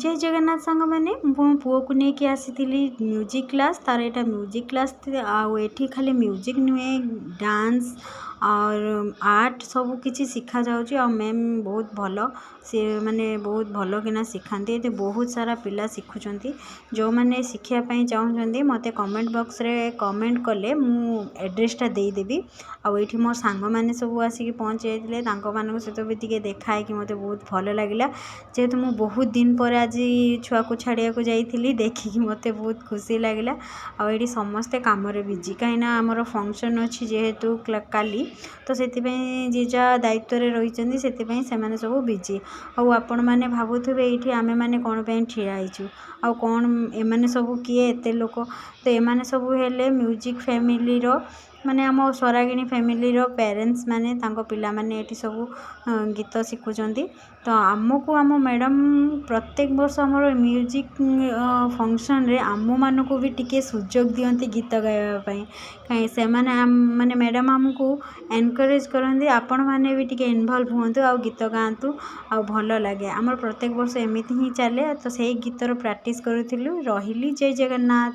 ଜୟ ଜଗନ୍ନାଥ ସାଙ୍ଗମାନେ, ମୁଁ ମୋ ପୁଅକୁ ନେଇକି ଆସିଥିଲି ମ୍ୟୁଜିକ୍ କ୍ଲାସ୍। ତାର ଏଇଟା ମ୍ୟୁଜିକ୍ କ୍ଲାସ୍। ଆଉ ଏଠି ଖାଲି ମ୍ୟୁଜିକ୍ ନୁହେଁ, ଡାନ୍ସ ଆଉ ଆର୍ଟ ସବୁ କିଛି ଶିଖାଯାଉଛି। ଆଉ ମ୍ୟାମ୍ ବହୁତ ଭଲ, ସେ ମାନେ ବହୁତ ଭଲ କିନା ଶିଖାନ୍ତି। ଏଠି ବହୁତ ସାରା ପିଲା ଶିଖୁଛନ୍ତି। ଯେଉଁମାନେ ଶିଖିବା ପାଇଁ ଚାହୁଁଛନ୍ତି, ମୋତେ କମେଣ୍ଟ ବକ୍ସରେ କମେଣ୍ଟ କଲେ ମୁଁ ଆଡ୍ରେସଟା ଦେଇଦେବି। ଆଉ ଏଇଠି ମୋ ସାଙ୍ଗମାନେ ସବୁ ଆସିକି ପହଞ୍ଚି ଯାଇଥିଲେ। ତାଙ୍କମାନଙ୍କ ସହିତ ବି ଟିକେ ଦେଖା ହେଇକି ମୋତେ ବହୁତ ଭଲ ଲାଗିଲା। ଯେହେତୁ ମୁଁ ବହୁତ ଦିନ ପରେ ଆଜି ଛୁଆକୁ ଛାଡ଼ିବାକୁ ଯାଇଥିଲି, ଦେଖିକି ମୋତେ ବହୁତ ଖୁସି ଲାଗିଲା। ଆଉ ଏଇଠି ସମସ୍ତେ କାମରେ ବିଜି, କାହିଁକିନା ଆମର ଫଙ୍କସନ୍ ଅଛି ଯେହେତୁ କାଲି, ତ ସେଥିପାଇଁ ଯିଏ ଯାହା ଦାୟିତ୍ୱରେ ରହିଛନ୍ତି, ସେଥିପାଇଁ ସେମାନେ ସବୁ ବିଜି। ଆଉ ଆପଣମାନେ ଭାବୁଥିବେ, ଏଇଠି ଆମେମାନେ କ'ଣ ପାଇଁ ଠିଆ ହେଇଛୁ ଆଉ କ'ଣ ଏମାନେ ସବୁ କିଏ, ଏତେ ଲୋକ? ତ ଏମାନେ ସବୁ ହେଲେ ମ୍ୟୁଜିକ୍ ଫ୍ୟାମିଲିର, ମାନେ ଆମ ସ୍ୱରାଗିଣୀ ଫ୍ୟାମିଲିର ପ୍ୟାରେଣ୍ଟସ୍ ମାନେ। ତାଙ୍କ ପିଲାମାନେ ଏଠି ସବୁ ଗୀତ ଶିଖୁଛନ୍ତି। ତ ଆମକୁ ଆମ ମ୍ୟାଡ଼ାମ୍ ପ୍ରତ୍ୟେକ ବର୍ଷ ଆମର ମ୍ୟୁଜିକ୍ ଫଙ୍କସନ୍ରେ ଆମମାନଙ୍କୁ ବି ଟିକେ ସୁଯୋଗ ଦିଅନ୍ତି ଗୀତ ଗାଇବା ପାଇଁ। କାହିଁ ସେମାନେ ମାନେ ମ୍ୟାଡ଼ାମ୍ ଆମକୁ ଏନକରେଜ୍ କରନ୍ତି, ଆପଣମାନେ ବି ଟିକେ ଇନଭଲ୍ଭ ହୁଅନ୍ତୁ ଆଉ ଗୀତ ଗାଆନ୍ତୁ ଆଉ ଭଲ ଲାଗେ। ଆମର ପ୍ରତ୍ୟେକ ବର୍ଷ ଏମିତି ହିଁ ଚାଲେ। ତ ସେଇ ଗୀତର ପ୍ରାକ୍ଟିସ୍ କରୁଥିଲୁ। ରହିଲି, ଜୟ ଜଗନ୍ନାଥ।